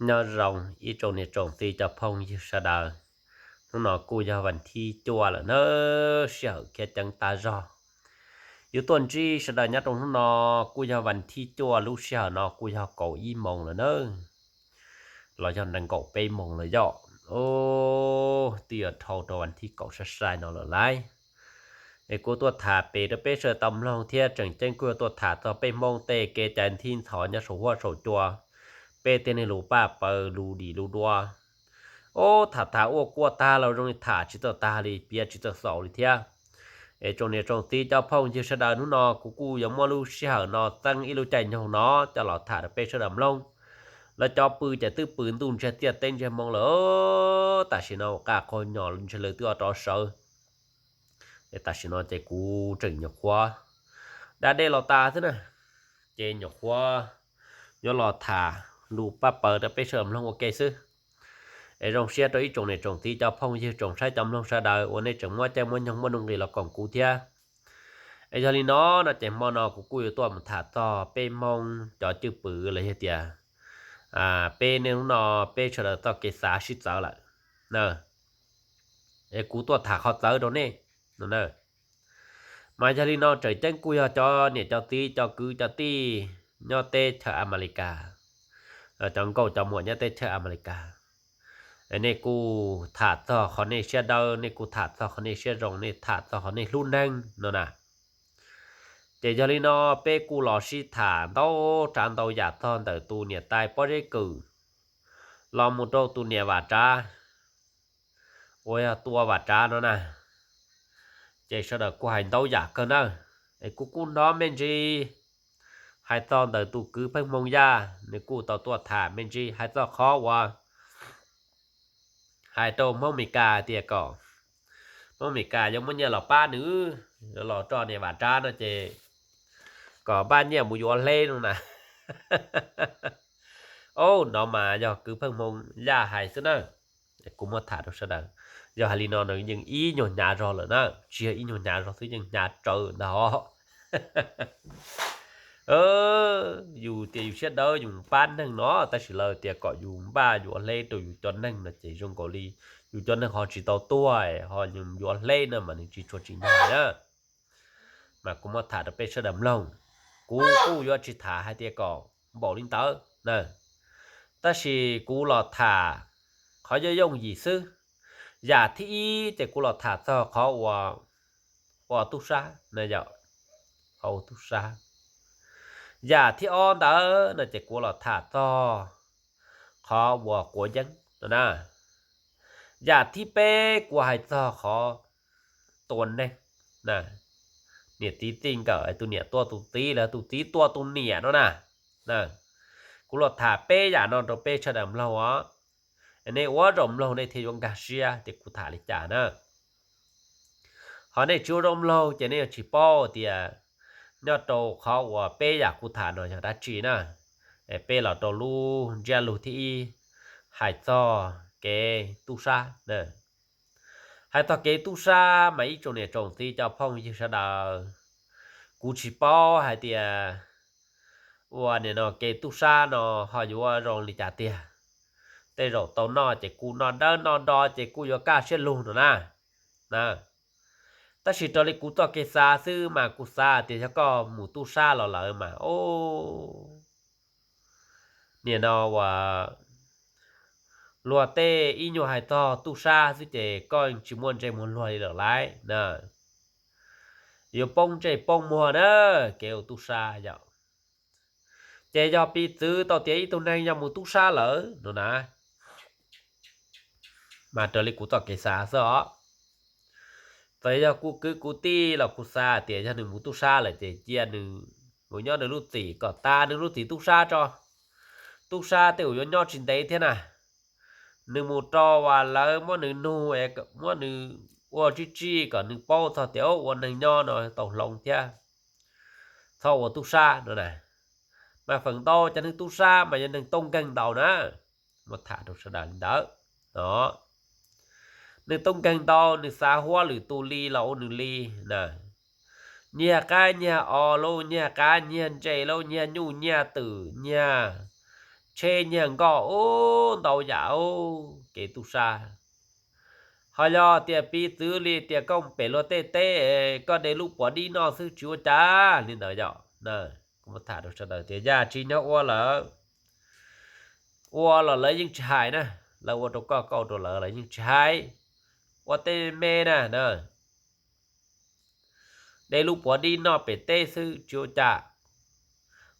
Nyob zoo ib tsoom niam tsoom txiv cov phooj ywg sawv daws, hnub no kuj yog vas thib cuaj lawm na, sij hawm khiav ceev tas zog. Yus tuaj ntsib sawv daws nyob rau hnub no kuj yog vas thib cuaj, lub sij hawm no kuj yog kaum ib moos lawm na, los yog nees nkaum peb moos lawm yom. Twb yuav dhau rau vas thib kaum sai sai no lawm lauj. Es kuv tuaj tham pem rau peb sawv daws tau mloog thiab tseem ceeb kuj yuav tuaj tham txog peb Hmoob tej kev cai nthib ntxhov nyob saum huab saum cua, peb tej neeg lus paj paws lus dim lus dua. Ub, tham tham ua kuaj tag los zoo li tham tsis txawj tag li, piav tsis txawj xaus li thiab. Es tsoom niam tsoom txiv cov phooj ywg sawv daws, hnub no kuv kuj yuav muab lub sij hawm no txeeb ib lub caij nyoog no coj los tham rau peb sawv daws mloog. Lawv cov pw ces twb pw ntuj ntsiag tiaj teb ntsiag moo lawm, tam sim no qa qaug nyos ntshe lawv twb rov sawv. Es tam sim no ces kuv tseem nyuam qhuav da dej los tas xwb na, ces nyuam qhuav yuav los tham lus paj paws rau peb sawv daws mloog ua ke xwb. Es zoo siab rau ib tsoom niam tsoom txiv cov phooj ywg tsoom saib cov mloog sawv daws uas nej tseem muab caij muab nyoog muaj nuj nqis los koom kuv thiab. Es yog li no no ces hmo no kuv kuj yuav tuaj mus tham txog peb Hmoob cov cwj pwm los yog tias peb niaj hnub no peb sawv daws txoj kev xav sib txawv lawm na. Es kuv tuaj tham qhov txawv rau nej no na. Mas yog li no tseem ceeb kuj yog cov niam cov txiv cov kwv cov tij nyob teb chaws Amelikas, cov nkauj cov muam nyob teb chaws Amelikas, nej kuj tham txog qhov nej siab dawb, nej kuj tham txog qhov nej siab zoo, nej tham txog qhov nej hlub neeg no na. Ces yog li no peb kuj los sib tham ntau tsav ntau yam txog ntawm tus niam tais Pob Zeb Kws los mus rau tus niam Vam Tsav uas yog tua Vam Tsav no na. Ces sawv daws kuj hais ntau yam kawg na. Es kuv kuj hnov me ntsis hais txog ntawm tus kwv Pheej Hmoo Yaj, nws kuj tau tuaj tham me ntsis hais txog qhov uas hais rau Hmoob Mes Kas tias kom Hmoob Mes Kas yuav muab nyiaj los pab nws, yuav los roj niam Vam Tsav no ces kom npaj nyiaj mus yuav hleb no na. Au, no mas yog kwv Pheej Hmoo Yaj hais xwb na. Kuv muab tham rau sawv daws. Yog hais li no no yeej ib nyuag hnyav zog lawm na, tsis yog ib nyuag hnyav zog xwb, yeej hnyav tsawv ntag os. Yus tias yus siab dawb yus pab neeg no, tab sis lawv tias kom yus npaj yuav hleb rau yus cov neeg no ces zoo nkaus li yus cov neeg ho tsis tau tuag, ho yus yuav hleb no mas nws tsis tshua tsim nyog na. Mas kuv muab tham rau peb sawv daws mloog. Kuv kuj yuav tsis tham hais tias kom npaum li ntawd na, tab sis kuv los tham qhov yooj yooj yim xwb. Yam thib ib ces kuv los tham txog qhov ua tub sab na yom, qhov ua tub sab. Yam thib ob ntawd no ces kuv los tham txog qhov ua quav yeeb no na. Yam thib peb kuv hais txog qhov tua neeg, niam txiv txij nkawm, tus niam tua tus txiv los tus txiv tua tus niam no na. Kuv los tham peb yam no rau peb sawv daws mloog os. Nej ua zaum mloog nej thiaj yuav nkag siab tias kuv tham li cas na. Ho nej tsis ua zaum mloog ces nej yuav tsis paub tias nyob rau qhov uas peb yam kuv tham no yog dab tsi na. Peb los rau lub ntsiab lus thib ib, hais txog kev tub sab. Hais txog kev tub sab mas ib tsoom niam tsoom txiv cov phooj ywg sawv daws, kuv tsis paub hais tias ua nim no kev tub sab no ho yuav zoo li cas tiag. Tej zaum tau noj ces kuj noj dawb noj do ces kuj yuav kaj siab lug no na. Tab sis raws li kuv txoj kev xav xwb mas kuv xav tias yog koj mus tub sab los lawm mas, o, nim no ua luag tej ib nyuag hais txog tub sab xwb ces koj tsis muaj ntsej muag luag li lawm lauj na. Yuav poob ntsej poob muag na, kev ua tub sab yom. Ces yog piv txwv tau tias ib tug neeg yog mus tub sab lawm no na, mas raws li kuv txoj kev xav xwb os. Txawm yog kuv kwv kuv tij los kuv xav tias yog nws mus tub sab lawm ces cia nws mus nyob nws lub txim kom tas nws lub txim tub sab tso. Tub sab tej zaum yuav nyob tsis ntev thiab na. Nws mus rau as lawv muab nws nug, muab nws ua tsib tsij kom nws paub txog tias ua neeg nyob no tau hloov thiab, txhob ua tub sab no na. Mas feem ntau cov neeg tub sab mas yog neeg toob nkeeg ntau na. Muab tham rau sawv daws li ntawd. Neeg toob nkeeg ntau nws xav huab lwm tus li los ua nws li na. Nyiag qaib nyiag os lauj, nyiag qaib nyiag ntses lauj, nyiag nyuj nyiag twm, nyiag tsheb nyiag nkoj ub ntau yam ub kev tub sab. Ho yog tias piv txwv li tias koj mus pem luag tej teb, koj de lub puav dib noj xwb tsis ua cas li ntawd yom. Kuv muab tham rau sawv daws tias yam tsis nyob ua lawm, ua los lawv yeej tsis hais na, lawv ua rau koj koj ua rau lawv lawv yeej tsis hais. Ua tej me na, de lub puav dib noj pem teb xwb tsis ua cas.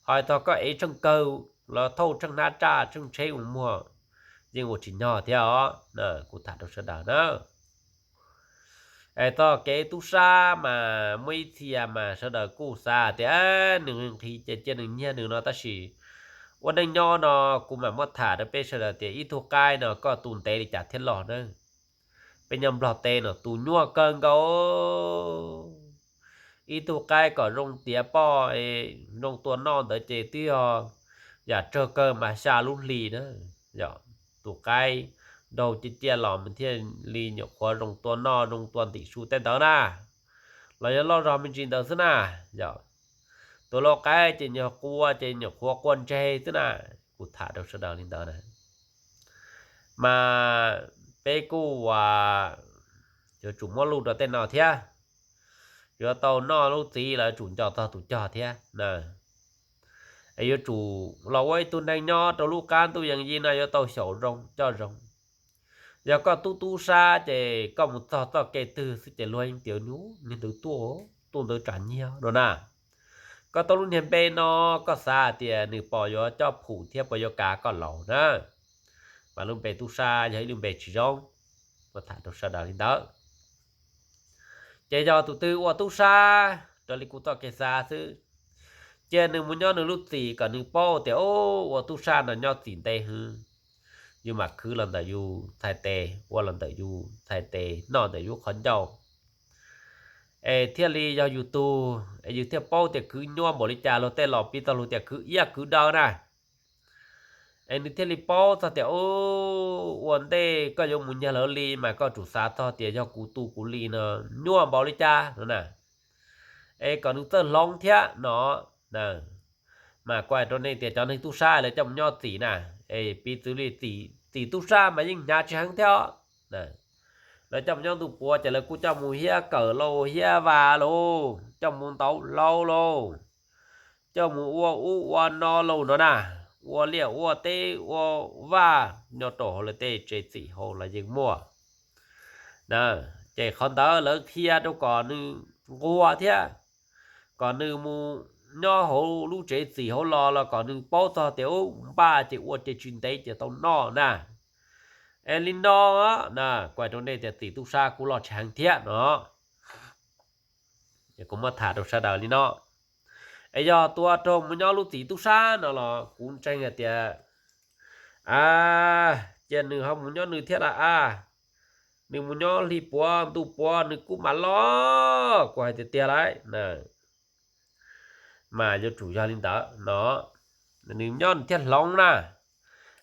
Ho txog koj ev tsheej kawg los thauj tsheej hnab tsaj tsheej tsheb mus muag yeej ua tsis nyog thiab os. Kuv tham rau sawv daws na, es txog kev tub sab mas muaj ib txhia mas sawv daws kuj xav tias nws nqhis ces cia nws nyiag nws no, tab sis ua neej nyob no kuv mam muab tham rau peb sawv daws tias ib tug qaib no koj tu ntev li cas thiaj loj na. Peb nyob Nplog teb no tu nyuaj kawg nkaus. Ib tug qaib kom zoo tiav poj zoo tua noj ntawd ces twb yog yam tsawg kawg mas xya lub hli na. Yog tus qaib nraug ciaj ciaj los mas thiaj li nyuam qhuav zoo tua noj zoo tua ntim su tej ntawd na, los yog loj zog me ntsis ntawd xwb na. Yog tus lau qaib ces nyuam qua ces nyuam qhuav qua ntseg xwb na. Kuv tham rau sawv daws li ntawd na, mas peb kuj yuav tsum muab luj rau tej no thiab. Yuav tau noj lub txiv los yuav tsum nco txog tus cog thiab. Es yuav tsum los ua ib tug neeg nyob rau lub qab ntuj yees yij no yuav tau xyaum zoo coj zoo. Yog koj tub tub sab ces koj mus txog txoj kev twg xwb ces luag yeej tias niag ntawd tuaj, tuaj ntawd tsam nyiag no na. Koj tau lub niag npe no, koj xav tias nws puas yuav coj phum thiab puas yuav kav koj laus na. Mas lub npe tub sab yog ib lub npe tsis zoo, kuv tham rau sawv daws li ntawd. Ces yog tus twg ua tub sab raws li kuv txoj kev xav xwb, cia nws mus nyob nws lub txim kom nws paub tias ua tub sab no nyob txim ntev hwv, yus mam khwv los ntawm yus txhais tes, ua los ntawm yus txhais tes, noj ntawm yus qhov ncauj. Es thiaj li yog yus tug, es yus thiaj paub tias khwv nyuaj npaum li cas, luag tej los piv txog lus tias khwv iab khwv daw na. Es nws thiaj li paub txog tias ua ntej koj yuav mus nyiag lawv li mas koj tsum xav txog tias yog kuv tu kuv li no nyuaj npaum li cas no na. Es kom nws txawj hloov thiab no. Mas kuv hais rau nej tias cov neeg tub sab lawv coj mus nyob txim na, es piv txwv li txim tub sab mas yeej hnyav tsis heev thiab os. Lawv coj mus nyob ntuj puav ces lawv kuj coj mus hiab kawm lauj, hiab vas lauj, coj mus ntaus hlau lauj, coj mus ua ub ua no lauj no na, ua liaj ua teb ua vaj nyob rau hauv lawv tej tsev txim hauv los yeej muaj na. Ces qhov ntawd lawv qhia rau kom nws nquag thiab, kom nws mus nyob hauv lub tsev txim hauv los los kom nws paub txog tias ub npaj ces ua ces tsis ntev ces tau noj na. Es li no na, kuv hais rau nej tias txim tub sab kuj loj tshaj heev thiab no. Kuv muab tham rau sawv daws li no. Es yog tus uas raug mus nyob lub txim tub sab no los kuv ntseeg hais tias, a, cia nws ho mus nyob nws thiab las a, nws mus nyob hli puav ntuj puav nws kuj mam loj, kuv hais tiag tiag lauj. Mas yuav tsum yog li ntawd no, nws nyob nws thiaj hloov na.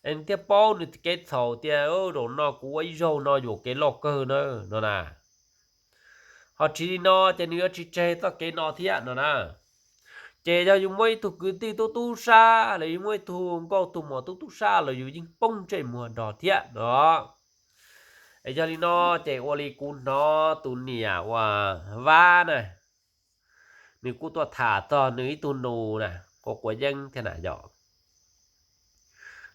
Es nws thiaj paub nws kev txhaum tias zaum no kuv ua ib zaug no yuam kev loj kawg na no na. Ho tsis li no ces nws yuav tsis tseg txoj kev no thiab no na. Ces yog yus muaj ib tug kwv tij tub tub sab los yus muaj ib tug nkauj tug muam tub tub sab los yus yeej poob ntsej muag nrog thiab no. Es yog li no ces ua li kuv hnov tus niam uas Vab na, nws kuj tuaj tham txog nws ib tug nus na, quav quav yeeb thiab na yom.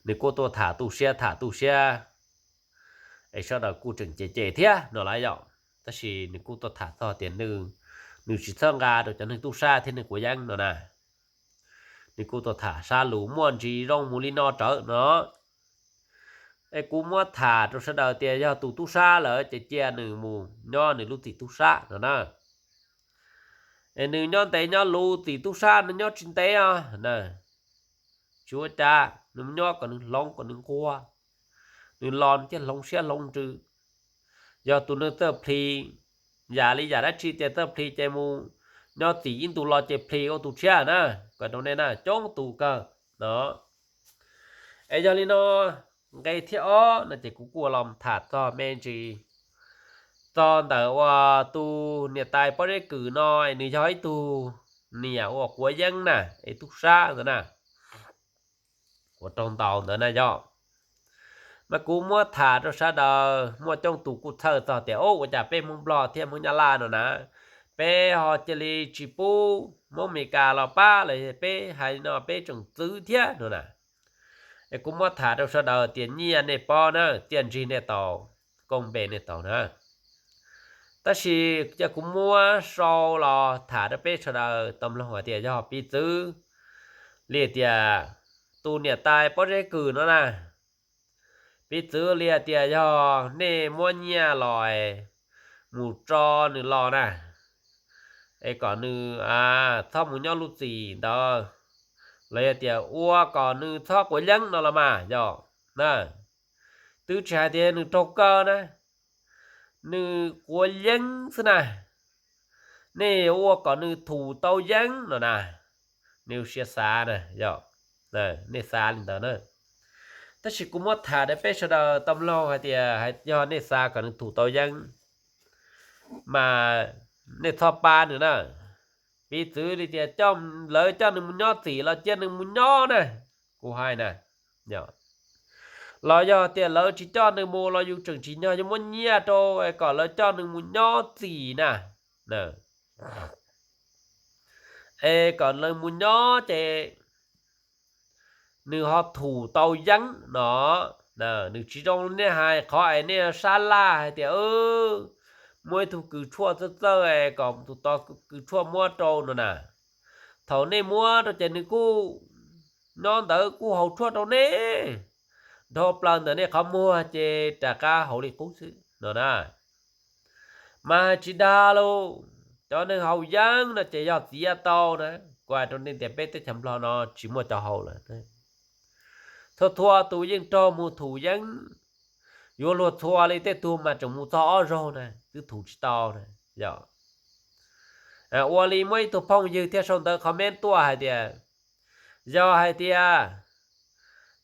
Nws kuj tuaj tham tu siab tham tu siab, es sawv daws kuj tseem cem cem thiab no lawm yom. Tab sis nws kuj tuaj tham txog tias nws, nws tsis txhawb nqa rau cov neeg tub sab thiab neeg quav yeeb no na. Nws kuj tuaj tham sab lus muaj ntsis zoo mus li no rawv no. Es kuv muab tham rau sawv daws tias yog tus tub sab lawm ces cia nws mus nyob nws lub txim tub sab no na. Es nws nyob ntev nyob luv txim tub sab no nyob tsis ntev os na. Tsis ua cas, nws mus nyob kom nws hloov kom nws nquag, nws los nws thiaj hloov siab hloov ntsws. Yog tus neeg txawj plhis, yam li yam dab tsi tias txawj plhis ces mus nyob txim ib ntus los ces plhis ua tus tshiab na, kom rau nej na coob tus kawg no. Es yog li no, nqe thib ob no ces kuv kuj los tham txog me ntsis txog ntawm uas tus niam tais Pob Zeb Kwm no, nws yog ib tug niam uas quav yeeb na, es tub sab ntawd na. ua raug ntaus ntawd na yog. Mas kuv muab tham rau sawv daws, muaj coob tus kuj txhawj txog tias, ub, ua cas peb Hmoob Nplog thiab Hmoob Nyab Laj no na, peb ho cia li tsis pub Hmoob Amelikas los pab los peb hais no peb tseem txwv thiab no na. Es kuv muab tham rau sawv daws tias nyiaj nej paub na, txiaj ntsig nej tau, koob npe nej tau na. Tab sis cia kuv muab sau los tham rau peb sawv daws tau mloog hais tias yog piv txwv li tias tus niam tais Pob Zeb Kws no na, piv txwv li tias yog nej muab nyiaj los mus tso nws los na, es kom nws txhob mus nyob lub txim ntawd, los yog tias ua kom nws txhob quav yeeb no los mas yog na, twb tsis hais tias nws raug kaw na, nws quav yeeb xwb na, nej ua kom nws thum tau yeeb no na, nej ua siab xav na yog, nej xav li ntawd na. Tab sis kuv muab tham rau peb sawv daws tau mloog hais tias yog nej xav kom nws thum tau yeeb, mas nej txhob pab nws na. Piv txwv li tias lawv coj nws mus nyob txim los cia nws mus nyob na, kuv hais na, los yog tias lawv tsis coj nws mus los yus tseem tsim nyog yuav muab nyiaj rau kom lawv coj nws mus nyob txim na, es kom nws mus nyob ces nws ho thum tau yeeb no. Nws tsis zoo nej hais qhov es nej sab laj hais tias muaj ib tug kws tshuaj txawj txawj es kom tus tod kws tshuaj muab rau no na. Thaum nej muab rau ces nws kuj nyob ntawd kuj haus tshuaj rau nej, dhau plaws ntawm nej qhov muag ces rov qab haus li qub xwb no na. Mas tsis dag lauj, cov neeg haus yeeb no ces yog txiav tau na. Kuv hais rau nej tias peb teb chaws Nplog no tsis muaj cov haus lawm. Txhua txhua tus yeej raug mus thum yeeb, yuav luag txhua li, tej tug mas tseem mus txog ob zaug na twb thum tsis tau na. Yog ua li muaj ib tug phooj ywg thiaj sau ntawv comment tuaj hais tias, yog hais tias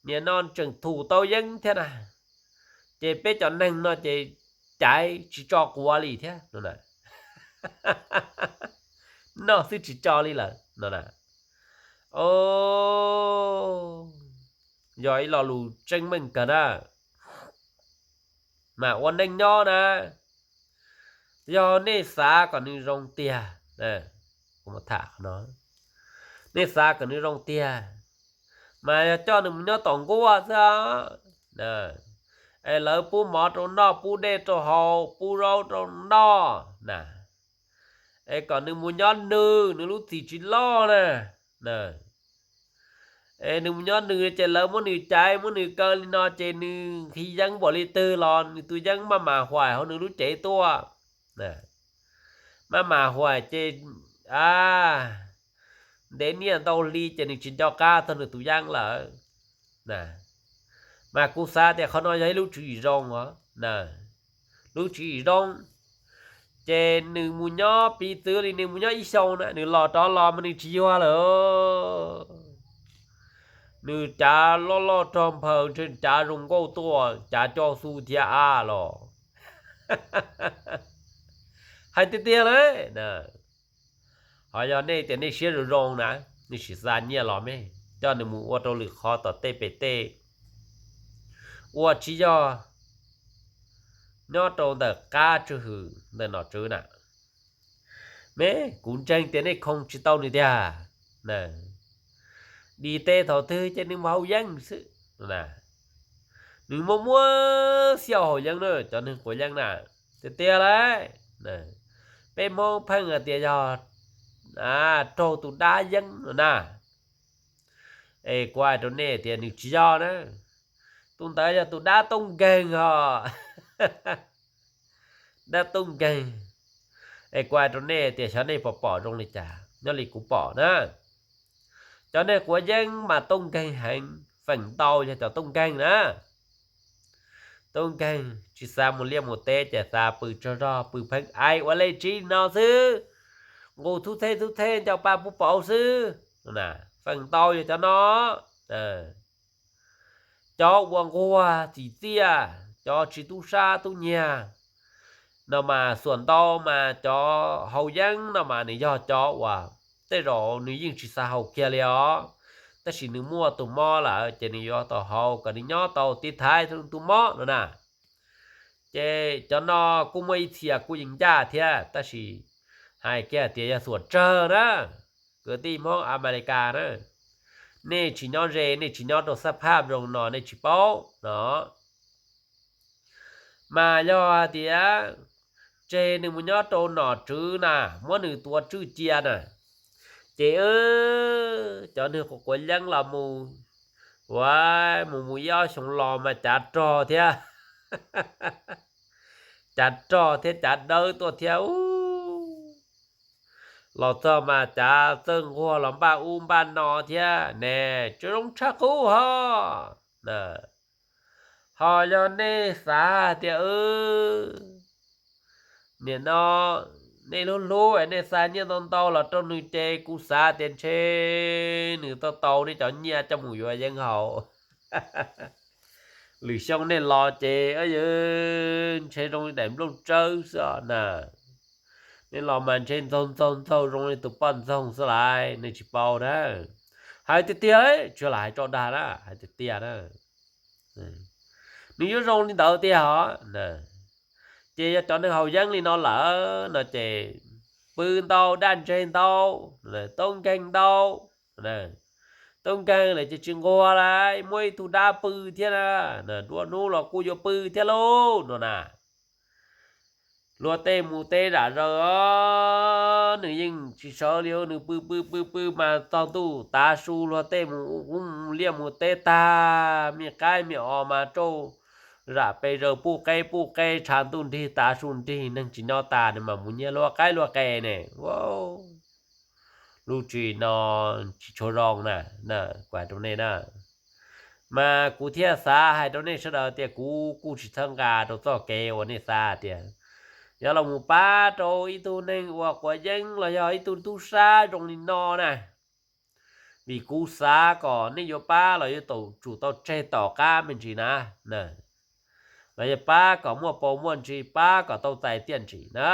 nim no tseem thum tau yeeb thiab na, ces peb cov neeg no ces caiv tsis tso quav li thiab no. Noj xwb tsis tso li lawm no. Yog ib lo lus tseeb meej kawg na. Mas ua neej nyob na, yog nej xav kom nws zoo tiag, tham no, nej xav kom nws zoo tiag, mas yog coj nws mus nyob tom nkuaj xwb, es lawv pub mov rau noj, pub dej rau haus, pub zaub rau noj na, es kom nws mus nyob nws, nws lub txim tsis loj na. Es nws mus nyob nws ces lawv muab nws caiv muab nws kaw li no ces nws nqhis yeeb npaum li twg los nws tus yeeb maj mam huam hauv nws lub cev tuaj. Maj mam huam ces ntev niaj ntau hli ces nws tsis nco qab txog nws tus yeeb lawm. Mas kuv xav tias qhov no yog ib lub tswv yim zoo os, lub tswv yim zoo. Ces nws mus nyob piv txwv li nws mus nyob ib xyoo na, nws los rov los mas nws tsis yuag lawm. Nws cav loj loj rog nphaws ntshe cav zoo nkauj tuaj, cav coj xu thiab a los. Hais tiag tiag lawm. Ho yog nej tias nej siab zoo zoo na, nej sim xa nyiaj los me, coj nws mus ua rau lwm qhov tom tej pem tej, ua tsis yog nyob rau ntawm qab tswj hwm ntawm nom tswv na. Me, kuv ntseeg tias nej khoo tsis tau nws tiag. Dim teb thaum twg ces nws mus haus yeeb xwb. Nws muaj muaj xiaus haus yeeb na, cov neeg quav yeeb na, tiag tiag lauj. Peb Hmoob pheej hais tias yog raug tus dab yeeb no na. Es kuv hais rau nej tias nws tsis yog na, tus ntawd yog tus dab Tooj Nkeeg hos. Dab Tooj Nkeeg. Es kuv hais rau nej tias xyov nej pom pom zoo li cas, nyob li kuv pom na, cov neeg quav yeeb mas Tooj Nkeeg heev, feem ntau yog cov Tooj Nkeeg na. Tooj Nkeeg tsis xav mus liaj mus teb ces xav pw tsaug zog pw pheej aim ua li tsiv no xwb, nqus txhub txheb txhub txheb nco pa pub pauv xwb. Feem ntau yog cov no. Cov uas nquag txim txiaj, cov tsis tub sab tub nyiag no mas xuam ntau mas cov haus yeeb no mas nws yog cov uas tej zaum nws yeej tsis xav haus kiag li os. tab sis nws muaj tus mob lawm ces nws yuav tau haus kom nws nyob tau tiv thaiv tus mob no na. Ces cov no kuj muaj ib txhia kuj yeej ncaj thiab, tab sis hais kiag tias yog xuam tsawg na, kwv tij Hmoob Amelikas na, nej tsis nyob ze, nej tsis nyob rau xab phaj zoo no nej tsis paub no. Mas yog hais tias tseg nws mus nyob rau nom tswv na, muab nws tua tswj cia na, ces cov neeg quav quav yeeb los mus, ua, mus mus ib ob xyoo los mas cav rog thiab, cav rog thiab cav dawb tuaj thiab. Los txog mas cav txawj nquag los npaj ub npaj no thiab ne, tsis zoo tshaj qub ho. Ho yog nej xav tias nim no nej hlub hlub es nej xa nyiaj ntau ntau los rau nws ces kuv xav tias ntshe nws tau tau nej cov nyiaj coj mus yuav yeeb haus. Lwm xyoo nej los ces ntshe zoo li daim nplooj tsawb xwb na. Nej los mas ntshe ntxaug ntxaug ntxaug zoo li tus poj ntxoog xwb lais, nej tsis paub na. Hais tiag tiag, tsis yog lam hais tso dag na, hais tiag tiag na. Nws yuav zoo li ntawd tiag hos. Ces yog cov neeg haus yeeb li no lawm no ces pw ntau, daj ntseg ntau, tub nkeeg ntau. Tub nkeeg lawm ces tsis nquag lawm, muaj ib tug dab pw thiab na, dua hnub los kuj yuav pw thiab lauj no na. Luag tej mus teb zam zaws os, nws yeej tsis sawv li, nws pw pw pw pw mas txog ntuj tav su luag tej mus ub liaj mus teb tag, me qaib me os mas rauj zam pes zaws puj qeb puj qeb, tshav ntuj nrig tav su nrig, neeg tsis nyob tas nws mas mus nyiag luag qaib luag qe ne. Lub tsis no tsis tshua zoo na, kuv hais rau nej na. Mas kuv thiaj xav hais rau nej sawv daws tias kuv kuj tsis txhawb nqa rau txoj kev uas nej xav tias yog los mus pab rau ib tug neeg uas quav yeeb los yog ib tug tub sab zoo li no na. Vim kuv xav kom nej yuav pab los yuav tsum tau tseg tom qab me ntsis na, los yog pab kom muaj paus muaj ntsis, pab kom tau txais tiaj ntsim na.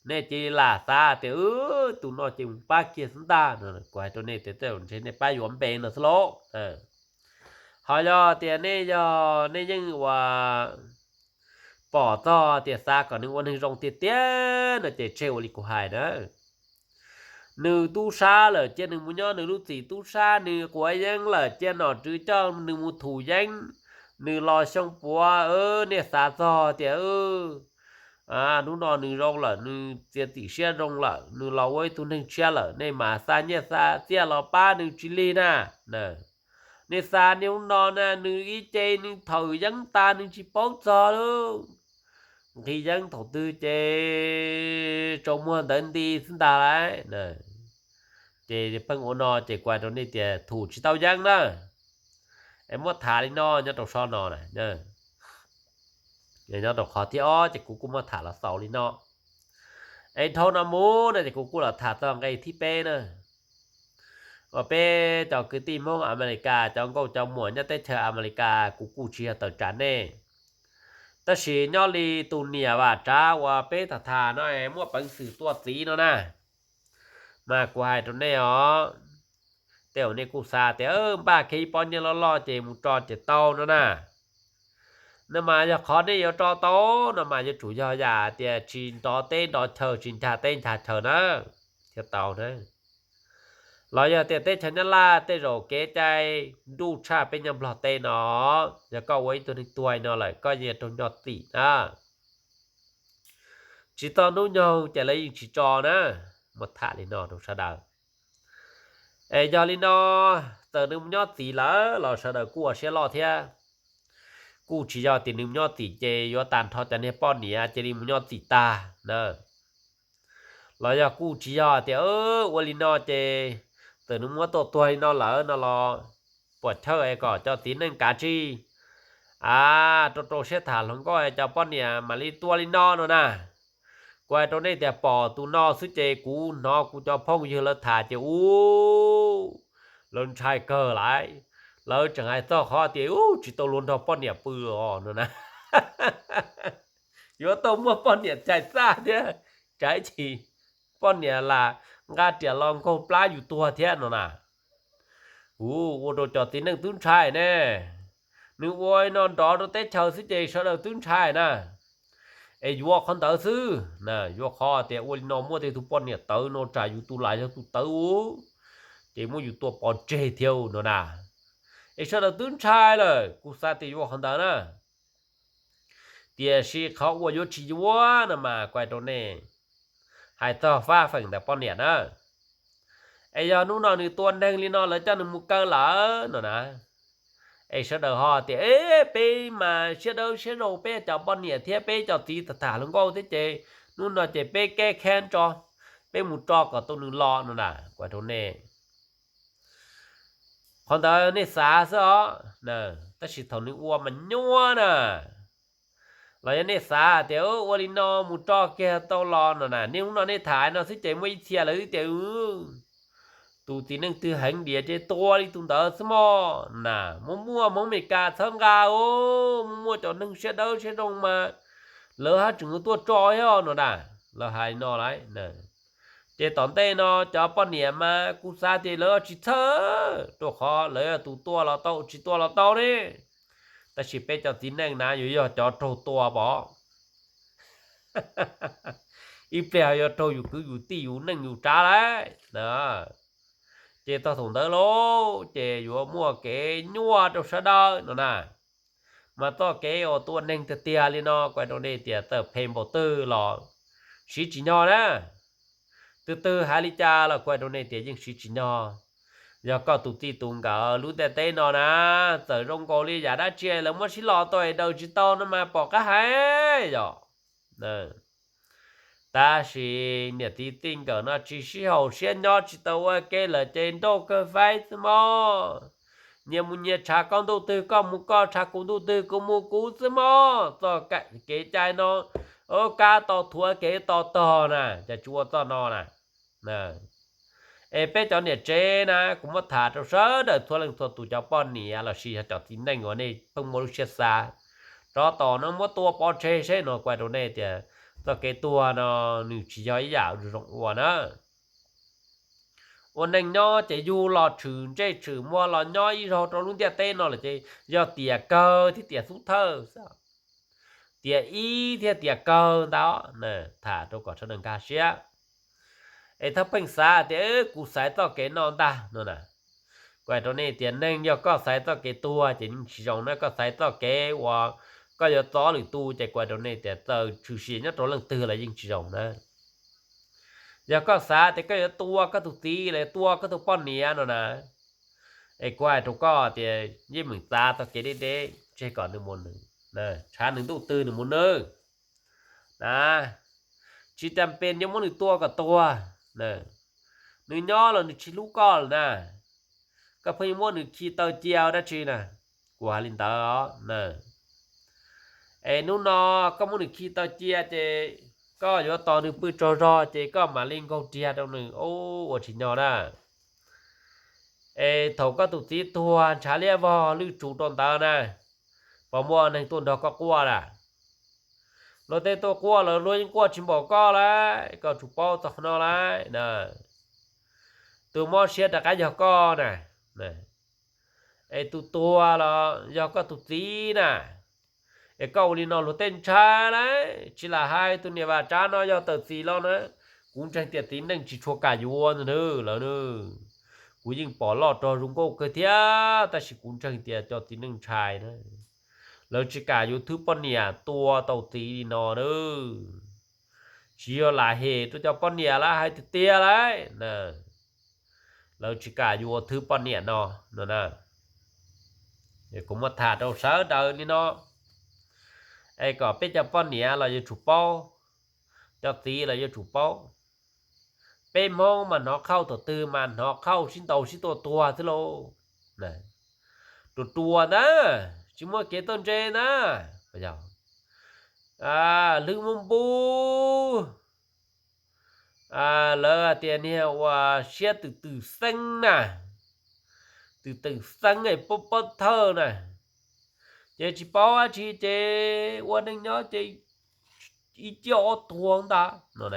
Nej cia li lam xav tias tus no ces mus pab kiag xwb ntag no, kuv hais rau nej tias tej zaum ntshe nej pab yuav npe no xwb lauj. Ho yog tias nej yog nej yeej ua pom txog tias xav kom nws ua neeg zoo tiag tiag no ces tseg ua li kuv hais na. Nws tub sab lawm cia nws mus nyob nws lub txim tub sab, nws quav yeeb lawm cia nom tswv coj nws mus thum yeeb, nws los xyoo puav, nej xav txog tias hnub no nws zoo lawm, nws txiav txim siab zoo lawm, nws los ua ib tug neeg tshiab lawm, nej mam xa nyiaj xa txiaj los pab nws tsis lig na. Nej xa niaj hnub no na, nws ib ce nws thawm yeeb tas nws tsis paub txog lauj. Nqhis yeeb thaum twg ces tsaus muag ntawd nti xwb ntag lauj. Ces pheej ua no ces kuv hais rau nej tias thum tsis tau yeeb na. Es muab tham li no nyob rau sab no na. Nyob rau qhov thib ob ces kuv kuj muab tham los xaus li no. Es dhau no mus no ces kuv kuj los tham txog nqe thib peb na. Uas peb cov kwv tij Hmoob Amelikas, cov nkauj cov muam nyob teb chaws Amelikas, kuv kuj tsis yog tawm tsam nej. Tab sis nyob li tus niam Vam Tsav uas peb tham tham no es muaj peev xwm tua txiv no na, mas kuv hais rau nej os, tej zaum nej kuj xav tias npaj kiag ib pob nyiaj loj loj ces mus tso ces tau no na. No mas yog qhov nej yuav tso tau no mas yuav tsum yog yam tias tsis nrov teb nrov chaw, tsis ncha teb ncha chaw na, thiaj tau na. Los yog tias teb chaws Nyab Laj tej zaum kev cai nruj tshaj peb nyob Nplog teb no, yog koj ua ib tug neeg tuag no lawm koj yeej raug nco txim na. Tsis txog hnub nyoog ces lawv yeej tsis tso na. Muab tham li no rau sawv daws. Es yog li no, txawm nws mus nyob txim lawm los sawv daws kuj ua siab loj thiab. Kuj tsis yog tias nws mus nyob txim ces yuav tag nrho cov niag poj niam cia li mus nyob txim tag na. Los yog kuj tsis yog tias ua li no ces txawm nws muab tua tuag li no lawm no los puas chawj es kom cov txiv neej kav tsij a, rau rau siab tham hluas nkauj es cov poj niam mam li tua li no no na. Kuv hais rau nej tias pom tus no xwb ces kuv hnov kuv cov phooj ywg lawv tham ces ub, lawv ntshai kawg lawm. Lawv tseem hais txog qhov tias ub tsis tau luag nrog poj niam pw os no na. Yuav tau muaj poj niam cais txaj thiab, tsam ib chim poj niam lam nqa riam los nkaug plab yus tuag thiab no na. Kuv ua rau cov txiv neej twb ntshai ne. Nws ua li no nrov rau teb chaws xwb ces sawv daws twb ntshai na. Es yuav qhov ntawd xwb na, yuav qhov tias ua li no muaj tej tug poj niam tawv no tsam yus tus lam yog tus tawv u, ces muab yus tua pov tseg thiab no na. Es sawv daws twb ntshai lawm, kuv xav tias yuav qhov ntawd na. Tiam sis qhov uas yuav tsis yuav no mas kuv hais rau nej, hais txog fab feem ntawm poj niam na. Es yog hnub no nws tua neeg li no lawv coj nws mus kaw lawm no na, es sawv daws ho tias, E, peb mas siab dawb siab zoo, peb cov poj niam thiab peb cov txiv tham tham hluas nkauj thiab ces hnub no ces peb keb kheeb tso, peb mus tso kom tau nws los no na, kuv hais rau nej. Qhov ntawd nej xav xwb os, tab sis thaum nws ua mas nyuaj na. Los yog nej xav tias ua li no mus tso kiag tau los no na, nej hnub no nej tham no xwb ces muaj ib txhia lawv tias tus txiv neej twg heev diam ces tua li tus ntawd xwb mog na. Muaj muaj Hmoob Amelikas txhawb nqa os, muaj muaj cov neeg siab dawb siab zoo mas lawv haj tseem tuaj tso thiab no na, lawv hais no lawm. Ces tom ntej no cov poj niam mas kuv xav tias lawv tsis txhawj, rau qhov lawv yog tus tua los tau tsis tua los tau ne. Tab sis peb cov txiv neej na yuav yog cov raug tua pom, ib pliag yuav raug yus kwv yus tij yus neej yus tsav lawm. Ces txog thaum ntawd lauj ces yuav muaj kev nyuaj rau sawv daws no na. Mas txoj kev uas tua neeg tiag tiag li no kuv hais rau nej tias txawm phem npaum twg los siv tsis nyog na. Twg twg hais li cas los kuv hais rau nej tias yeej siv tsis nyog. Yog koj tus txij tus nkawm lub ntiaj teb no na, txawm zoo nkaus li yam dab tsi lawv muab sib los tau es daws tsis tau no mas pom qab hais yom. Tab sis niam txiv txij nkawm no tsis sib haum siab nyob tsis tau ua ke lawm ces nrauj kawg faib xwb mog. Nyias mus nyias tshav koj ntuj twg, koj mus koj tshav kuv ntuj twg, kuv mus kuv xwb mog. Txoj kev cai no kab tos thuav kev tos tog na, cas tsis ua txoj no na. Es peb cov niam tsev na, kuv muab tham rau sawv daws txhua leej txhua tus cov poj niam los sis yog cov txiv neej uas nej pheej muaj lub siab xav, rov tos no muab tua pov tseg seb no kuv hais rau nej tias txoj kev tuag no nws tsis yog ib yam zoo ua na. Ua neej nyob ces yug los tshwm ntsej tshwm muag los nyob ib zaug rau lub ntiaj teb no lawm ces yog tiam kawg thiab tiam xub thawj xwb. Tiam ib thiab tiam kawg ntag, tham rau kom sawv daws nkag siab. Es thov pheej xav tias kuv xaiv txoj kev no ntag no na. Kuv hais rau nej tias neeg yog koj xaiv txoj kev tuag ces yeej tsis zoo na, koj xaiv txoj kev uas koj yuav txov lwm tus ces kuv hais rau nej tias txawm tshwm sim nyob rau leej twg los yeej tsis zoo na. Yog koj xav tias koj yuav tua koj tus txiv los tua koj tus poj niam no na, es kuv hais rau koj tias yeej meem txav txoj kev deb deb tseg kom nws mus nws, tshav nws ntuj twg nws mus nws na. Tsis tas pes yuav muab nws tua kom tuag, nws nyob los nws tsis hlub koj lawm na. Koj pheej yuav muab nws khi taw cia dab tsi na, kuv hais li ntawd na. Es hnub no koj muab nws khi taw cia ces koj yuav tos nws pw tsaug zog ces koj mam li nkaug riam rau nws, ua tsis nyog na. Es thaum koj tus txiv tuag ntshav liab vog lwj tsuv rau ntawd na, puas muaj neeg tuaj nrog koj quaj lawm? Luag tej tuaj quaj los luag yeej quaj tsis npaum koj lawm, koj tsuas paub txog qhov no lawm na. Tus mob siab rov qab yog koj na, es tus tuag los yog koj tus txiv na. Es koj ua li no luag tej ntshai lawm, tsis lam hais tus niam Vam Tsav no yog tawm txim los na, kuv ntseeg tias txiv neej tsis tshua kam yuav ntag lawm na. Kuv yeej pom loj rog zoo nkauj kawg thiab, tab sis kuv ntseeg tias cov txiv neej ntshai na, lawv tsis kam yuav thwb poj niam tua tau txiv li no na. Tsis yog lam hem rau cov poj niam lawm, hais tiag tiag lawm na, lawv tsis kam yuav thwb poj niam no no na. Kuv muab tham rau sawv daws li no, es kom peb cov poj niam los yuav tsum paub, cov txiv los yuav tsum paub. Peb Hmoob mas hnov qhauj thaum twg mas hnov qhauj sib ntaus sib tua tuag xwb lauj. Ruas ruas ntag, tsis muaj kev txawj ntse ntag. Hlwb muab npub, lawv tias niag uas siab twm twm xeeb na, twm twm xeeb es pob pob thawj na, ces tsis paub dab tsi ces ua neeg nyob ces ib ciaj ob tuag ntag no.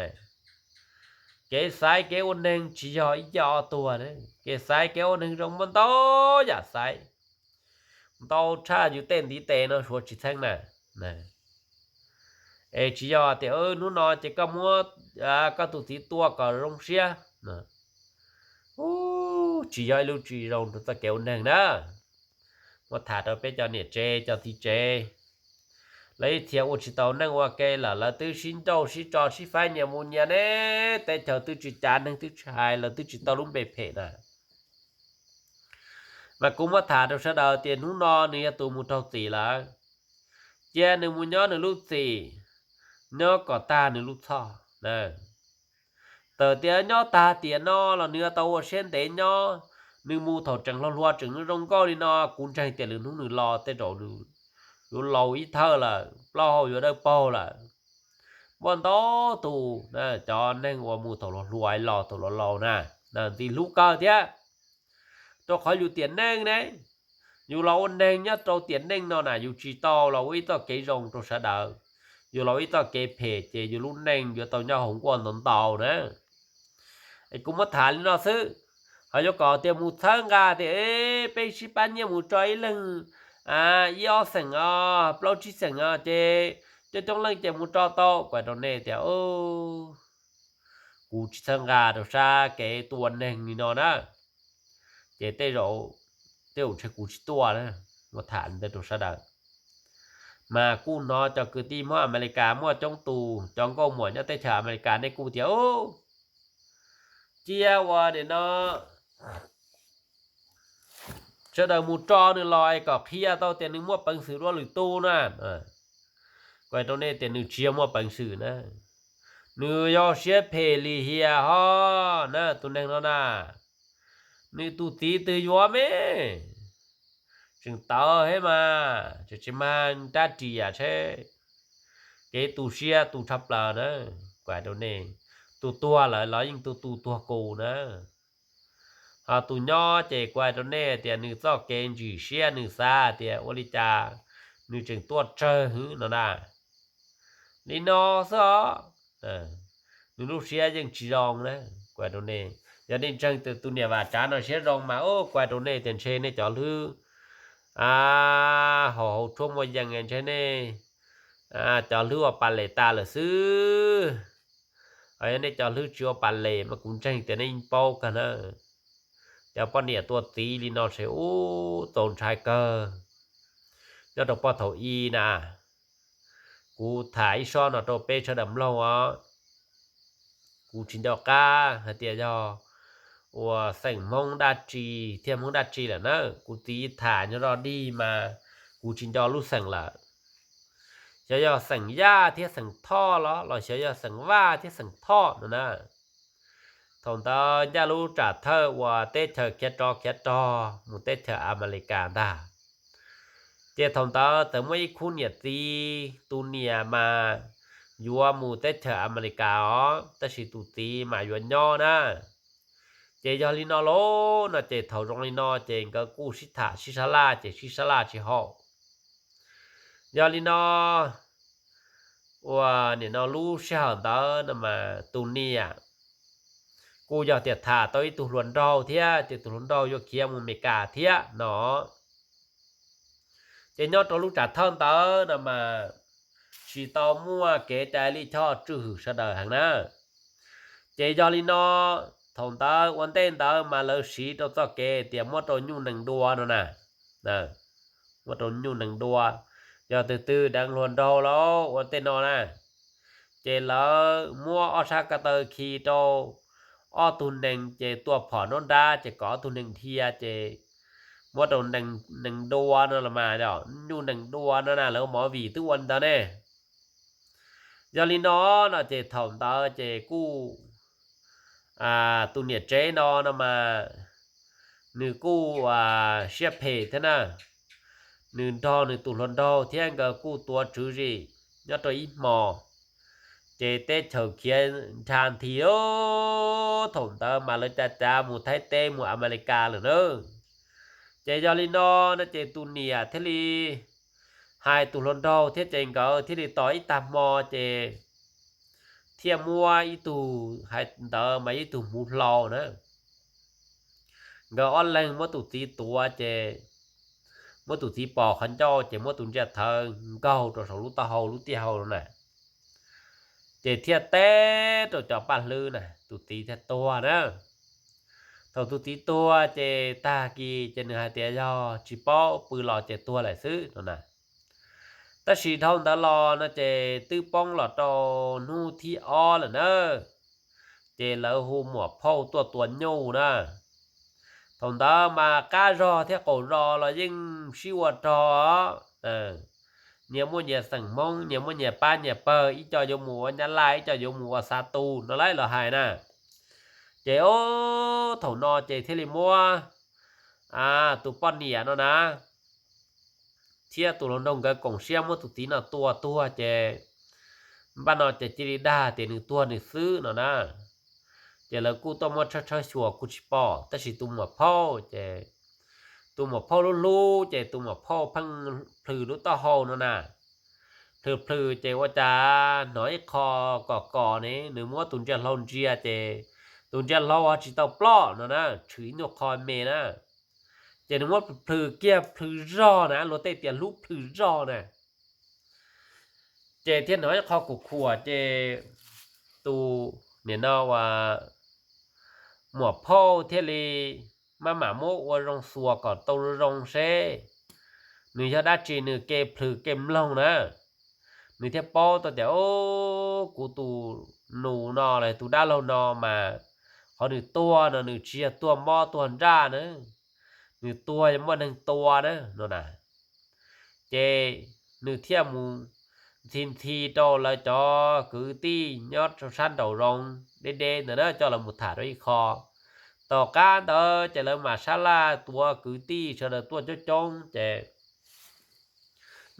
Kev xaiv kev ua neeg tsis yog ib ciaj ob tuag ne. Kev xaiv kev ua neeg zoo muaj ntau yam xaiv, ntau tshaj yus tej ntiv tes no suav tsis txheeb na. Es tsis yog tias hnub no ces koj muab koj tus txiv tua kom zoo siab, tsis yog ib lub tsis zoo rau txoj kev ua neeg na. Muab tham rau peb cov niam tsev cov txiv tsev, lawv ib txhia ua tsis tau neej ua ke lawm, lawv twb sib ncauj sib tso sib faib nyias mus nyias ne, teb chaws twb tsis cav neeg twb tsis hais, lawv twb tsis tau lub npe phem na. Mas kuv muab tham rau sawv daws tias hnub no nws yog tus mus raug txim lawm, cia nws mus nyob nws lub txim, nyob kom tag nws lub txhoj. Txawm tias nyob tag tiam no los nws yuav tau ua siab ntev nyob. Nws mus thaum tseem hluas hluas tseem zoo nkauj li no, kuv ntseeg tias lwm hnub nws los tej zaum yuav laus ib thawj lawm, plaub hau yuav dawb paug lawm. Muaj ntau tus cov neeg uas mus thaum hluas hluas los thaum laus laus na, ntxim hlub kawg thiab. Rau qhov yus tiam neej ne, yus los ua neeg nyob rau tiam neej no na, yus tsis tau los ua ib txoj kev zoo rau sawv daws. Yus los ua ib txoj kev phem ces yus lub neej yuav tau nyob hauv nkuaj ntau ntau na. Es kuv muab tham li no xwb, ho yuav kom tias mus txhawb nqa tias peb sib pab nyiaj mus tso ib leeg ib ob xeem os, plaub tsib xeem os, ces coob coob leej ces mus tso tau. Kuv hais rau nej tias kuv tsis txhawb nqa rau sab kev tua neeg li no na. Ces tej zaum, tej zaum ntshe kuv tsis tuaj na, muab tham li ntawd rau sawv daws. Mas kuj hnov cov kwv tij Hmoob Amelikas muaj coob tus, cov nkauj muam nyob teb chaws Amelikas nej kuj tias, cia uas nim no sawv daws mus tso nws los es kom qhia tau tias nws muaj peev xwm dua lwm tus na. Kuv hais rau nej tias nws tsis yog muaj peev xwm na, nws yog siab phem lim hiam ho na tus neeg no na. Nws tus txiv twg yuav me, tseem tawv thiab mas tseem tsis mag dab tsi yam tsheb, kev tu siab tu tshaj plaws na. Kuv hais rau nej, tus tuag lawm los yeej tu tu tuag kus na. Ho tus nyob ces kuv hais rau nej tias nws txoj kev ntsim siab nws xav tias ua li cas nws tseem tuaj tsawg hwv no na. Li no xwb os, nws lub siab yeej tsis zoo na. Kuv hais rau nej, yog nej ntseeg tus niam Vam Tsav no siab zoo mas kuv hais rau nej tias ntshe nej cov hlwb haus hauv tshuaj muaj yees ntshe nej cov hlwb ua pas les tas lawm xwb. Yog nej cov hlwb tsis ua pas les mas kuv ntseeg tias nej yeej paub kawg na. Cov poj niam tua txiv li no ces ub txaus ntshai kawg. Nyob rau pog thaum i na, kuv tham ib sob no rau peb sawv daws mloog os. Kuv tsis nco qab hais tias yog uas xeem Hmoob dab tsi thiab Hmoob dab tsi lawm na, kuv txiv tham nyob rau dig mas kuv tsis nco lub xeem lawm. Xyov yog xeem Yaj thiab xeem Thoj los los xyov yog xeem Vaj thiab xeem Thoj no na. Thaum ntawd ncaj lub tsam thawj uas teb chaws khiav tsov khiav rog mus teb chaws Amelikas ntag. Ces thaum ntawd txawm muaj ib khub niam txiv, tus niam mas yuav mus teb chaws Amelikas os, tab sis tus txiv mas yuav nyob na. Ces yog li no lauj no ces thaum zoo li no ces nkawd kuj sib tham sib sab laj ces sib sab laj tsis haum. Yog li no, uas nim no lub sij hawm ntawd no mas tus niam kuj yog tias tham tau ib tug hluas nraug thiab ces tus hluas nraug yuav khiav mus Amelikas thiab no. Ces nyob rau lub tsam thawj ntawd no mas tsis tau muaj kev cai lij choj tswj hwm sawv daws heev na. Ces yog li no, thaum ntawd ua ntej ntawd mas lawv siv rau txoj kev tias muab rau nyuj nees dua no na. Muab rau nyuj nees dua, yog tus twg deev hluas nraug lauj ua tej no na, ces lawv muab ob sab ko taw khi rau ob tug nees ces tua phom nruab nrab ces kom ob tug nees dhia ces muab rau nees dua no los mas, nyuj nees dua no na, lawv movie twb ua li ntawd ne. Yog li no, no ces thaum ntawd ces kuj tus niam tsev no no mas nws kuj siab phem thiab na. Nws nrog nws tus hluas nraug thiab nkawd kuj tuav tswv zim nyob rau ib hmo, ces teb chaws khiav nrha nthi, thaum ntawd mas lawv cav cav mus Thaib teb mus Amelikas lawm na. Ces yog li no, no ces tus niam thiaj li hais tus hluas nraug thiab ces nkawd thiaj li tos ib tag hmo ces thiaj muab ib tug, hais ntawd mas ib tug hmuv hlau na, nkawd ob leeg muab tus txiv tuav ces muab tus txiv pos qhov ncauj ces muab tus ntsej thawv nkaug rau saum lub taub hau lub tiaj hau no na. Ces thiaj teb rau cov paj hlwb na, tus txiv thiaj tuag na. Thaum tus txiv tuag ces tag kis ces nws hais tias yog tsis paub pw los ces tuag lawm xwb no na. Tab sis dhau ntawd los no ces twb poob los rau hnub thib ob lawm na, ces lawv hu muam phauj tuaj tua nyuj na. Thaum ntawd mas qab zog thiab qaum zos los yeej sib ua rog, nyias muaj nyias xeem Hmoob, nyias muaj nyias pab nyias pawg, ib co yuav mus ua Nyab Laj, ib co yuav mus ua Xa Tu no lawv los hais na. Ces o, thaum no ces thiaj li muab tus poj niam no na thiab tus hluas nraug nkawd koom siab muab tus txiv no tua tuag ces npaj no ces cia li dag tias nws tuag nws xwb no na. Ces lawv kuj tuaj muab tshawb tshawb xyuas kuj tsis pom, tab sis tus muam phauj ces tus muam phauj lub hlub ces tus muam phauj pheej plhws lub taub hau no na. Plhws plhws ces ua cas hnov ib qho kom kom ne, nws muab tus ntsia hlau ntsia ces tus ntsia hlau ho tsis tau ploj no na, tshwm ib nyuag qho me na. Ces nws muab plhws kiag plhws zog na, luag tej tias hlub plhws zog na. Ces thiaj hnov ib qho kuv khuam ces tus niam no uas muam phauj thiaj li maj mam muab ua zoo xuas kom tau zoo seb nws yog dab tsi nws ke plhws ke mloog na. Nws thiaj paub tau tias o, kuv tus nus no los tus dab laug no mas qhov nws tuag no nws tsis yog tuag mob tuag nraj na, nws tuag muaj neeg tua na no na. Ces nws thiaj mus ntxhi ntxhi rau lawv cov kwv tij nyob rau sab nraum zoov deb deb ntawd na, coj lawv mus tham rau ib qho. Tom qab ntawd ces lawv mam sab laj tuav kwv tij sawv daws tuaj coob coob ces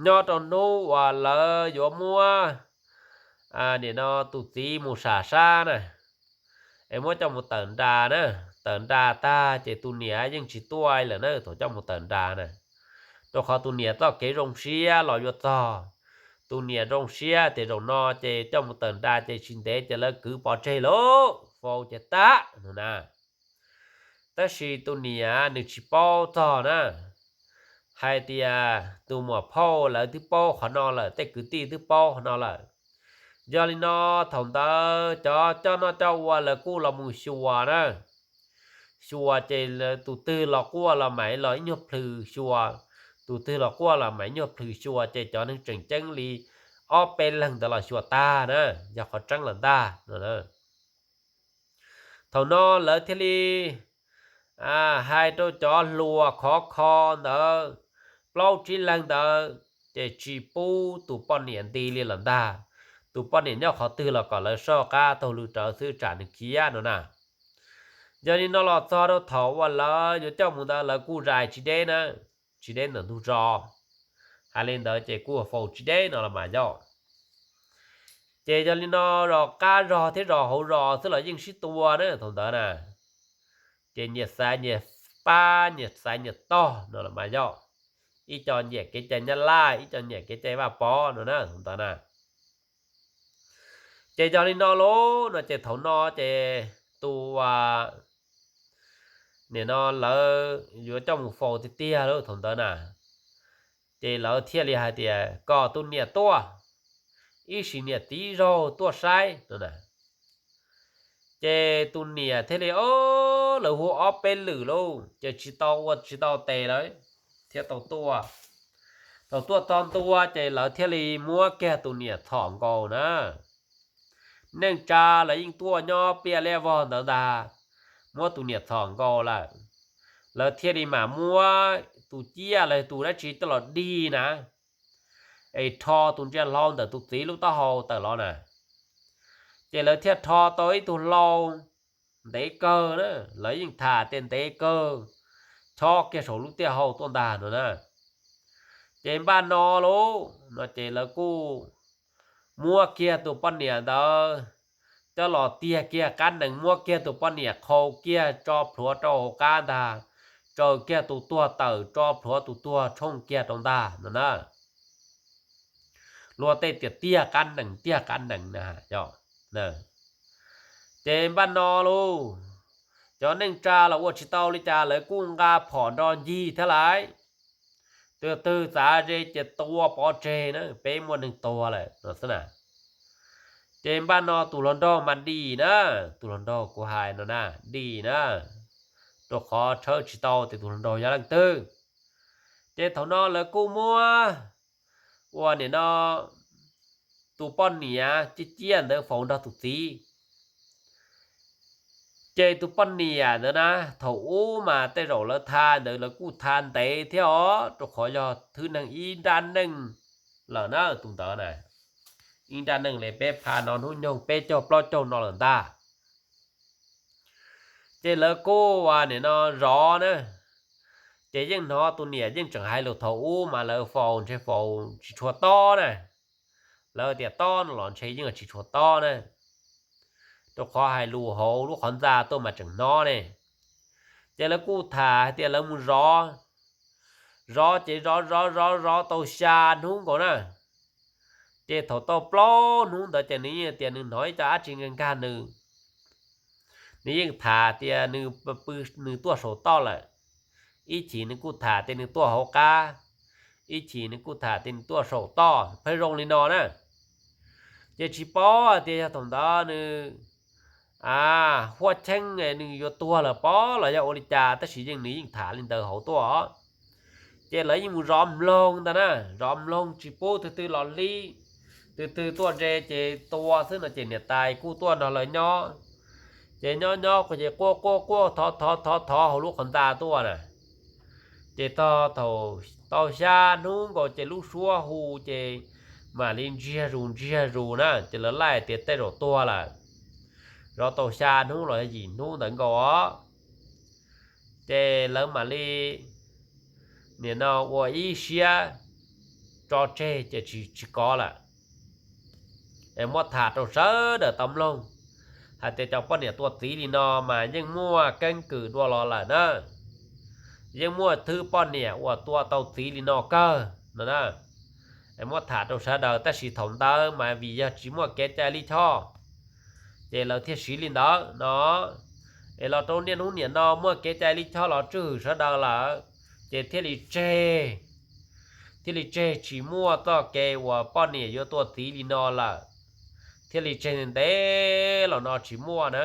nyob rau hnub uas lawv yuav muab nim no tus txiv mus sam sab na, es muab coj mus tawm nra na. Tawm nra tag ces tus niam yeej tsis tuaj lawm na thaum coj mus tawm nra na, rau qhov tus niam txoj kev zoo siab los yuav txog. Tus niam zoo siab tias zaum no ces coj mus tawm nra ces tsis ntev ces lawv kwv pov tseg lawm, faus ces tag no na. Tab sis tus niam nws tsis paub txog na, hais tias tus muam phauj lawv twb paub qhov no lawm, tej kwv tij twb paub qhov no lawm. Yog li no thaum ntawd cov coj noj coj ua lawv kuj los mus xyuas na. Xyuas ces tus twg los quaj los mam los ib nyuag plhws xyuas, tus twg los quaj los mam ib nyuag plhws xyuas ces cov neeg tseem ceeb li ob peb leeg ntawd los xyuas tag na, yog qhov tseeb lawm ntag no. Thaum no lawv thiaj li hais rau cov hluas khov kho ntawd plaub tsib leeg ntawd ces tsis pub tus poj niam nti li lawm ntag. Tus poj niam nyob qhov twg los kom lawv soj qab taug lw rawv xwb tsam nws khiav no na. Yog li no los txog rau thaum uas lawv yuav coj mus ntawd lawv kuj zais tsis deb na, tsis deb ntawm ntug zos. Hais li ntawd ces kuj faus tsis deb no los mas yog. Ces yog li no zos qab zog thiab zos hauv zos xwb los yeej sib tua na thaum ntawd na. Ces nyias xaiv nyias pab nyias xaiv nyias tog no los mas yog. Ib co nyiam kev cai Nyab Laj, ib co nyiam kev cai Vaj Pov no na thaum ntawd na. Ces yog li no lauj no ces thaum no ces tus nim no lawv yuav coj mus faus tiag tiag lauj thaum ntawd na. Ces lawv thiaj li hais tias kom tus niam tuaj, ib sim niam tiv zaug tuaj saib no na. Ces tus niam thiaj li, o, lawv hu ob peb lwm lauj ces tsis tau ua tsis tau tes lawm, thiaj tau tuaj. Thaum tuaj txog ntua ces lawv thiaj li muab kiag tus niam txhom nkaus na. Neej tsa lawv yeej tuaj nyob pliaj liaj vog ntawd ntag, muab tus niam txhom nkaus lawm. Lawv thiaj li mam muab tus ciaj los tus dab tsi coj los dig na, es rho tus ntsia hlau ntawm tus txiv lub taub hau tawm los na. Ces lawv thiaj rho tau ib tug hlau ntev kawg na, lawv yeej tham tias ntev kawg, chob kiag saum lub tiaj hau tuaj ntag no na. Ces npaj no lauj no ces lawv kuj muab kiag tus poj niam ntawd coj los tiag kiag qab nees, muab kiag tus poj niam qhau kiag tso plhuav rau hauv qab ntag, tsaws kiag tus tuag tawm tso plhuav tus tuag tshooj kiag rau ntag no na. Luag tej tias tiag qab nees tiag qab nees na yog. Ces npaj no lauj, Cov neej tsa los ua tsis tau li cas, lawv kuj nqa phom nrov ncig thiab lawm. Tus twg txav ze ces tua pov tseg na, peb muaj neeg tuag lawm no xwb na. Ces npaj no tus hluas nraug mas dim na, tus hluas nraug kuv hais no na, dim na, rau qhov tshawb tsis tau tias tus hluas nraug yog leej twg. Ces thaum no lawv kuj muab ua nim no tus poj niam ciaj ciaj ntawd faus nrog tus txiv. Ces tus poj niam ntawd na, thaum ub mas tej zaum lawv tha ntawd lawv kuj tha ntev thiab os, rau qhov yog thwv neeg ib nrab neej lawm na tus ntawd na. Ib nrab neej li peb pha no hnub nyoog peb caug plaub caug no lawm ntag. Ces lawv kuj ua nim no zov na, ces yeej hnov tus niam yeej tseem hais lus thaum ub mas lawv faus ntshe faus tsis tshua tob na. Lawv tias tob no los ntshe yeej tsis tshua tob na, rau qhov hais lus hauv lub qhov ntxa tuaj mas tseem hnov ne. Ces lawv kuj tham hais tias lawv mus zov, zov ces zov zov zov zov tau xya hnub nkaus na. Ces thaum tau plaub hnub ntawd ces nws yeej tias nws hnov ib co dab tsi nkag nkag nws. Nws yeej tham tias nws pw, nws tuaj saum toj lawm. Ib chim nws kuj tham tias nws tuaj hauv qab, ib chim nws kuj tham tias nws tuaj saum toj, pheej zoo li no na. Ces tsis paub hais tias yog thaum ntawd nws huaj cheeb nws yuav tuag lawm pob los yog ua li cas, tab sis yeej nws yeej tham li ntawd hauv tuaj. Ces lawv yeej mus zov mloog ntag na, zov mloog tsis pub twg twg los hlib, twg twg tuaj ze ces tua xwb no ces niam tais kuj tuaj nrog lawv nyob. Ces nyob nyob ces quaj quaj quaj thov thov thov thov hauv lub qhov ntxa tuaj na. Ces tog thaum tau xya hnub nkaus ces lub suab hu ces mam li ntsiag zus ntsiag zus na, ces lawv laij tias tej zaum tuag lawm. Zov tau xya hnub los yog yim hnub ntawd nkaus os. Ces lawv mam li nim no ua ib siab tso tseg ces tsis, tsis kov lawm. Es muab tham rau sawv daws tau mloog hais tias cov poj niam tua txiv li no mas yeej muaj keeb kwm dua los lawm na. Yeej muaj thwb poj niam uas tua tau txiv li no kawg no na. Es muab tham rau sawv daws, tab sis thaum ntawd mas vim yog tsis muaj kev cai lij choj, ces lawv thiaj siv li ntawd no. Es los rau niaj hnub niam no muaj kev cai lij choj los tswj hwm sawv daws lawm, ces thiaj li tseg, thiaj li tseg tsis muaj txoj kev uas poj niam yuav tua txiv li no lawm, thiaj li tseg ntev los no tsis muaj na.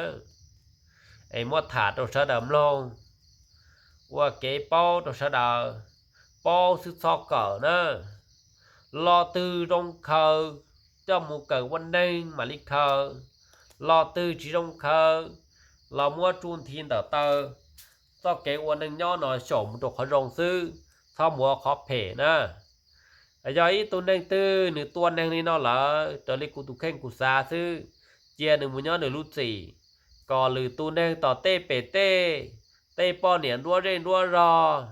Es muab tham rau sawv daws mloog, ua kev paub rau sawv daws paub xwb txhob kawm na. Lo twg zoo khaws coj mus kawm ua neeg mam li khaws, lo twg tsis zoo khaws los muab tsuj nthi ntawm taw. Txoj kev ua neeg nyob no xyaum mus rau qhov zoo xwb, txhob mus ua qhov phem na. Yog ib tug neeg twg nws tua neeg li no lawm, raws li kuv tus kheej kuv xav xwb, cia nws mus nyob nws lub txim, kom lwm tus neeg tom tej pem tej, tej poj niam nruab zej nruab zog,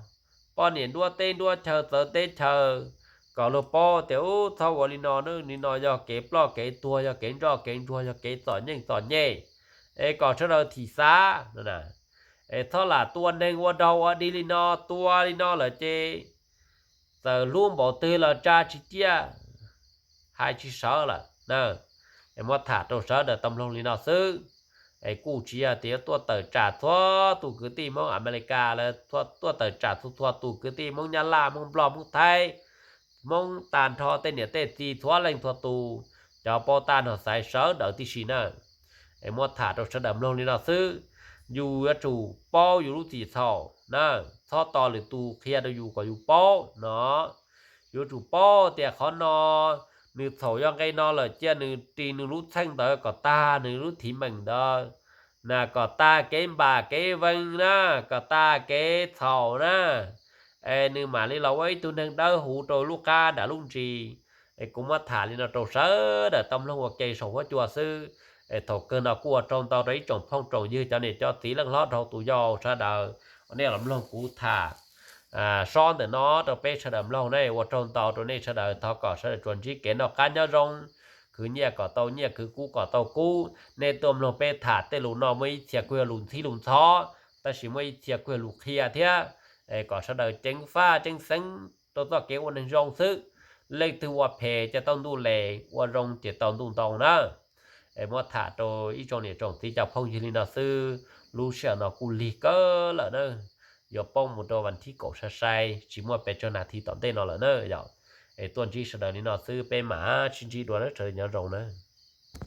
poj niam nruab teb nruab chaw txawv teb chaws, kom luag paub tias ub txhob ua li no, li no yog kev ploj kev tuag, yog kev ntsoj kev ntsuag, yog kev txom nyem txom nyem, es kom sawv daws thim xav no. Es txhob lam tua neeg ua dog ua dig li no, tua li no lawm ces txawm hlub npaum twg los tsa tsis ciaj, hais tsis sawv lawm. Es muab tham rau sawv daws tau mloog li no xwb. Es kuj tsis yog tias tuaj tawm tsam txhua tus kwv tij Hmoob Amelikas los tuaj tawm tsam txhua txhua tus kwv tij Hmoob Nyab Laj, Hmoob Nplog, Hmoob Thaib, Hmoob tag nrho tej niam tej txiv txhua leej txhua tus, cov paub tab nrho xaiv sawv daws tib si na. Es muab tham rau sawv daws mloog li no xwb. Yus yuav tsum paub yus lub txim txhaum na, txhob tos lwm tus qhia rau yus kom yus paub no. Yuav tsum paub tias qhov no nws txhaum yog nqe no lawm, cia nws ris nws lub txheej ntawd kom tag nws lub thiv meem ntawd na, kom tag kev npam kev vees na, kom tag kev txhaum na, es nws mam li los ua ib tug neeg dawb huv rau lub qab nram lub ntsis. Es kuv muab tham li no rau sawv daws tau mloog ua ke saum huab cua xwb. Es thaum kawg no kuj ua tsaug ntau rau ib tsoom phooj tsoom ywg cov niam cov txiv leej hlob dhau tus yau sawv daws, nej los mloog kuv tham sob ntawm no rau peb sawv daws mloog ne. Ua tsaug ntau rau nej sawv daws, thov kom sawv daws tsuas ntsib kev noj qab nyob zoo, khwv nyiaj kom tau nyiaj, khwv kub kom tau kub. Nej tuaj mloog peb tham tej lus no muaj ib txhia kuj yog lus ntxhib lus ntxhov, tab sis muaj ib txhia kuj yog lus qhia thiab. Es kom sawv daws ceev faj ceev xeeb rau txoj kev ua neeg zoo xwb. Leej twg ua phem ces tau ntuj les, ua zoo ces tau ntuj ntoo na. Es muab tham rau ib tsoom niam tsoom txiv cov phooj ywg li no xwb. Lub sij hawm no kuj lig kawg lawm na, yuav poob mus rau vas thib kaum sai sai, tsis muaj pes tsawg nas this tom ntej no lawm na yom. Es tuaj ntsib sawv daws li no xwb, peb mam sib ntsib dua na, sawv daws nyob zoo na.